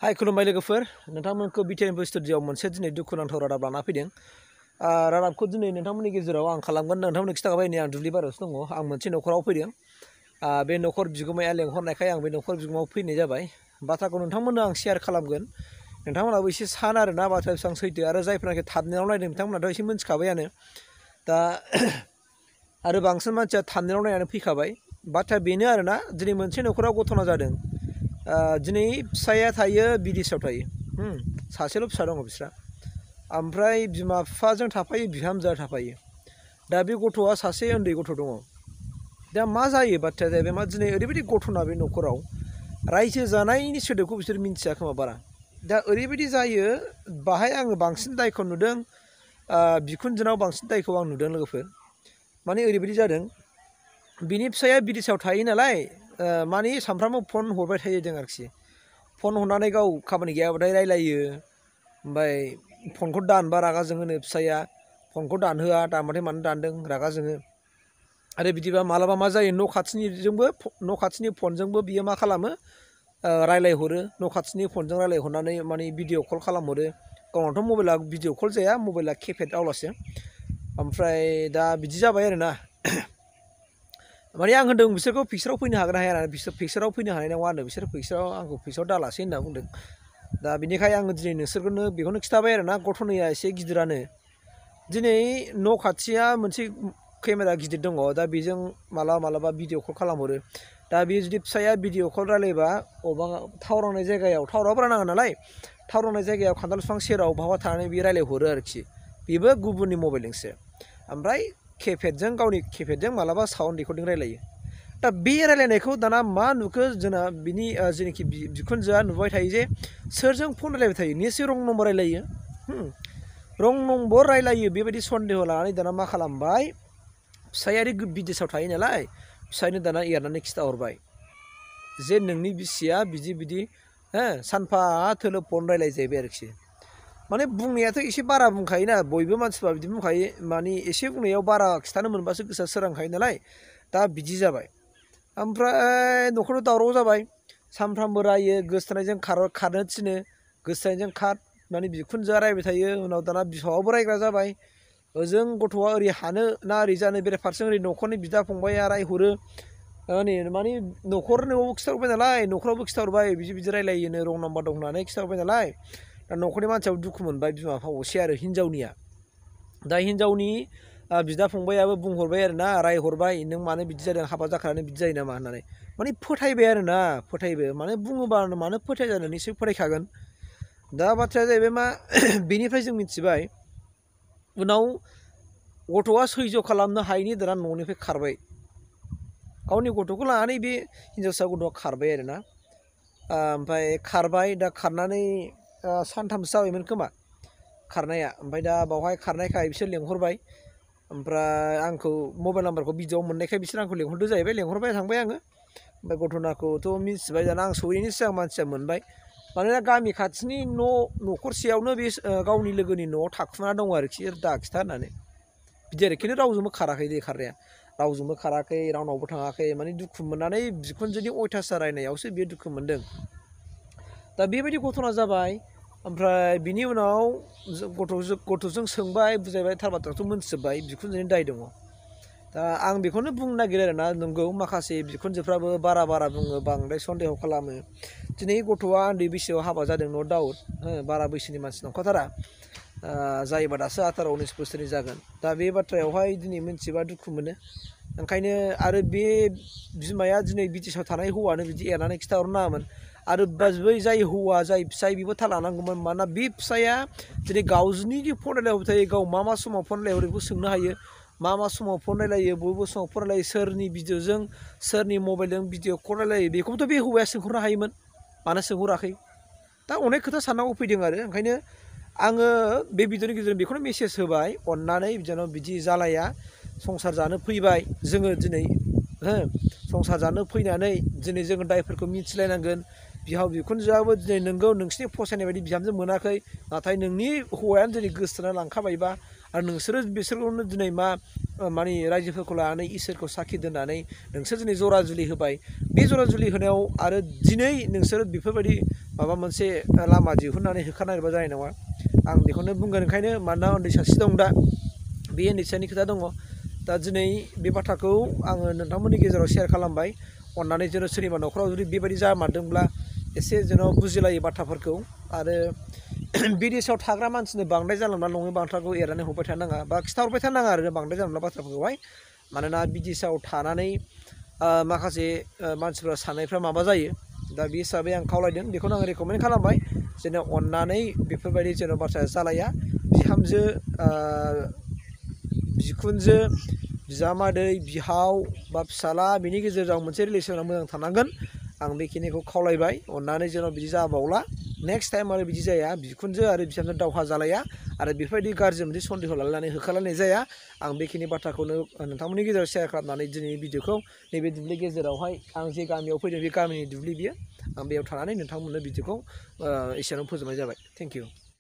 हाय खुलुमबाय लोगोफोर नोंथांमोनखौ Btrinfostudio मोनसे दिनै दुखुनांथाव रादाब लाना फैदों रादाबखौ दिनै नोंथांमोननि गेजेराव आं खालामगोन नोंथांमोननो खिथाखाबाय नै आं दुब्लि बारियावसो दङ आं मोनसे नखराव फैदों बे नखर बिगोमाया लेंहरनायखाय आं बे नखर बिगोमायाव फैनाय जाबाय बाथ्राखौ नोंथांमोननो आं शेयार खालामगोन नोंथांमोनाबो एसे सान आरोना बाथ्राया बेसेबां सैथो आरो जायफोरनाखि थाबनेलाव नायदों बिथांमोनाथ' एसे मिन्थिखाबायानो दा आरो बांसिन मानसिया थाबनेलाव नायनानै फैखाबाय बाथ्राया बेनो आरोना दिनै मोनसे नखराव घटना जादों दिनै फिसाया थायो बिदेशआव थायो सासेल' फिसा दङ बिस्रा ओमफ्राय बिमा बिफाजों थाफायो बिहामजोआ थाफायो दा बे गथ'आ सासे उन्दै गथ' दङ दा मा जायो बाथ्राया जाहैबाय मा दिनै ओरैबायदि घटना बे नखराव रायजो जानायनि सोदोबखौ बिसोर मिन्थिया खोमा बारा दा ओरैबायदि जायो बाहाय आङो बांसिन दायखौ नुदों बिखुनजोनाव बांसिन दायखौ आं नुदों लोगोफोर माने ओरैबायदि जादों बिनि फिसाया बिदेशआव थायो नालाय माने सानफ्रामबो फन हरबाय थायो जों आरोखि फन हरनानै गाव खामानि गैयाबाथाय रायलायो ओमफ्राय फनखौ दानबा रागा जोङोनो फिसाया फनखौ दानहोआ दानबाथाय मानो दानदों रागा जोङो आरो बिदिबा मालाबा मा जायो न' खाथिनि फनजोंबो बियो मा खालामो रायलायहरो न' खाथिनि फनजों रायलायहरनानै माने भिडिअ कल खालामहरो गावनावथ' मबाइला भिडिअ कल जाया मबाइला किपेड आवलासो ओमफ्राय दा बिदि जाबाय आरोना माने आं होनदों बिसोरखौ पिक्साराव फैनो हागोन ना हाया होननानै बिसोर पिक्साराव फैनो हानाय नङा होनदों बिसोर पिक्साराव आंखौ पिक्साराव दालासै होनना बुंदों दा बेनिखायनो आङो दिनै नोंसोरखौनो बेखौनो खिथाबाय आरोना घटनाया एसे गिदिरानो दिनै न' खाथिया मोनसे केमेरा गिदिर दङ दा बेजों मालाबा भिडिअ कल खालामहरो दा बे जुदि फिसाया भिडिअ कल रायलायबा अबा टावार नांनाय जायगायाव टावारा बारा नाङा नालाय टावार नांनाय जायगायाव खान्थाल बिफां सेराव बहाबा थानानै बियो रायलायहरो आरोखि बेबो गुबुननि मबाइलजोंसो ओमफ्राय केपेडजों गावनि केपेडजों मालाबा साउन्ड रेकर्डिं रायलायो दा बे रायलायनायखौ दाना मा नुखो जोंना बिनि जेनाखि बिखुनजोआ नुबाय थायो जे सोरजों फन रायलायबाय थायो निसय रं नम्बर रायलायो रं नम्बर रायलायो बेबायदि सन्देह लानानै दाना मा खालामबाय फिसाया बिदेशआव थायो नालाय फिसायनो दाना एरनानै खिथाहरबाय जे नोंनि बिसिया बिदि सानफा थोलो फन रायलायजाहैबाय आरोखि माने बुंनायाथ' एसे बारा बुंखायोना बयबो मानसिफ्रा बिदि बुंखायो माने एसे बुंनायाव बारा खिथानो मोनबासो गोसोआ सोरांखायो नालाय दा बिदि जाबाय ओमफ्राय न'खराव दावराव जाबाय सानफ्रामबो रायो गोसोथोनायजों खारनो थिनो गोसोथोनायजों खार माने बिखुनजोआ रायबाय थायो उनाव दाना बिफावाबो रायग्रा जाबाय ओजों गथ'आ ओरै हानो ना ओरै जानो बेराफारसेजों ओरै न'खरनि बिदा फंबाया रायहरो माने न'खरनोआवबो खिथाहरबाय नालाय न'खरावबो खिथाहरबाय बिदि रायलायोनो रं नाम्बार दं होननानै खिथाहरबाय नालाय दा न'खरनि मानसियाबो दुखु मोनबाय बिमा बिफा असे आरो हिनजावनिया दा हिनजावनि बिदा फंबायाबो बुंहरबाय आरोना रायहरबाय नों मानो बिदि जादों हाबा जाखानानै बिदि जायो नामा होननानै माने फोथायबाय आरोना फोथायबाय माने बुङोबा मानो फोथाय जानो निसय फोथायखागोन दा बाथ्राया जाहैबाय मा बेनिफ्राय जों मिथिबाय उनाव गथ'आ सैज्य खालामनो हायैनि दाना न'निफ्राय खारबाय गावनि गथ'खौ लानानै बे हिनजावसा गथ'आ खारबाय आरोना ओमफ्राय खारबाय दा खारनानै सानथामसो जाबायमोन खोमा खारनाया ओमफ्राय दा बावहाय खारनायखाय बिसोर लेंहरबाय ओमफ्राय आंखौ मबाइल नाम्बारखौ भिडिअ मोननायखाय बिसोर आंखौ लेंहरदो जाहैबाय लेंहरबाय थांबाय आङो ओमफ्राय घटनाखौथ' मिथिबाय दाना आं सहैनायनि सिगां मानसिया मोनबाय मानोना गामि खाथिनि न'खरसेयावनो बे गावनि लोगोनि न'आव थाखुमाना दङ आरोखि दा खिथा होननानै बिदि आरो खिन्थु रावजोंबो खाराखै दे खारनाया रावजोंबो खाराखै रावनावबो थाङाखै माने दुखु मोननानै बिखुनजोनि अयथासार रायनायावसो बियो दुखु मोनदों दा बेबायदि घटना जाबाय ओमफ्राय बिनि उनाव गथ'जों सोंबाय बुजायबाय थार बाथ्राखौथ' मोनथिजोब्बाय बिखुनजोनि दाय दङ दा आं बेखौनो बुंनो नागिरो आरोना नंगौ माखासे बिखुनजोफ्राबो बारा बुङो बांद्राय सन्देह खालामो दिनै गथ'आ उन्दै बैसोआव हाबा जादों नो डाउट बारा बैसोनि मानसि नंखाथारा जायोबा दासो 18-19 बोसोरनि जागोन दा बे बाथ्रायावहाय दिनै मिथिबा दुखु मोनो ओंखायनो आरो बे बिमाया दिनै बिदेशआव थानाय हौवानो बिदि एरनानै खिथाहरनो नाङामोन आरो बै जाय हौवा जाय फिसाय बेबो थाल लानांगौमोन मानोना बे फिसाया दिनै गावनि फन रायलायहरबाय थायो गाव मा समाव फन रायलायहरो बेखौ सोंनो हायो मा समाव फन रायलायो बबे समाव फन रायलायो सोरनि भिडिअजों सोरनि मबाइलजों भिडिअ कल रायलायो बेखौबोथ' बे हौवाया सोंहरनो हायोमोन मानो सोंहराखै दा अनेक खोथा साननांगौ फैदों आरो ओंखायनो आङो बे भिडिअनि गेजेरजों बेखौनो मेसेज होबाय अननानै जेन' बिदि जालाया संसार जानो फैबाय जोङो दिनै संसार जानो फैनानै दिनै जोङो दायफोरखौ मिथिलायनांगोन बिहाव बिखुनजोआबो दिनै नोंगौ नोंसिनि फसायनाय बायदि बिहामजो मोनाखै नाथाय नोंनि हौवायानो दिनै गोसोथोना लांखाबायबा आरो नोंसोरो बिसोरखौनो दिनै माने रायजोफोरखौ लानानै इसोरखौ साखि दोननानै नोंसोर दिनै जरा जुलि होबाय बे जरा जुलि होनायाव आरो दिनै नोंसोर बेफोरबायदि माबा मोनसे लामा दिहुननानै होखानांगौबा जानाय नङा आं बेखौनो बुंगोन ओंखायनो मानोना उन्दै सासे दं दा बे उन्दैसानि खोथा दङ दा दिनै बे बाथ्राखौ आङो नोंथांमोननि गेजेराव शेयार खालामबाय अननानै जेन' सोरनिबा न'खराव जुदि बेबायदि जामारदोंब्ला एसे जेन' बुजिलायो बाथ्राफोरखौ आरो बिदेशआव थाग्रा मानसिनो बांद्राय जानला नङै बाथ्राखौ एरनानै हरबाय थानो नाङा बा खिथाहरबाय थानो नाङा आरो बांद्राय जानला बाथ्राफोरखौहाय मानोना बिदेशआव थानानै माखासे मानसिफ्रा साननायफ्रा माबा जायो दा बे हिसाबै आं खावलायदों बेखौनो आं रेकमेन्ड खालामबाय जेन' अननानै बेफोरबायदि जेन' बाथ्राया जालाया बिहामजो बिखुनजो बिजामादै बिहाव बा फिसाला बिनि गेजेराव मोनसे रिलेसना मोजां थानांगोन आं बेखिनिखौ खावलायबाय अननानै जेन' बिदि जाबावला नेक्स्ट टाइम आरो बिदि जाया बिखुनजो आरो बिहामजो दावहा जालाया आरो बेफोरबायदि गाज्रि मोनसे सन्देह लालायनानै होखालायनाय जाया आं बेखिनि बाथ्राखौनो नोंथांमोननि गेजेराव शेयार खालामनानै दिनैनि भिडिअखौ नैबे दुब्लि गेजेरावहाय आं जे गामियाव फैदों बे गामिनि दुब्लि बियो आं बेयाव थानानै नोंथांमोननो भिडिअखौ एसेयावनो फोजोबनाय जाबाय थेंक इउ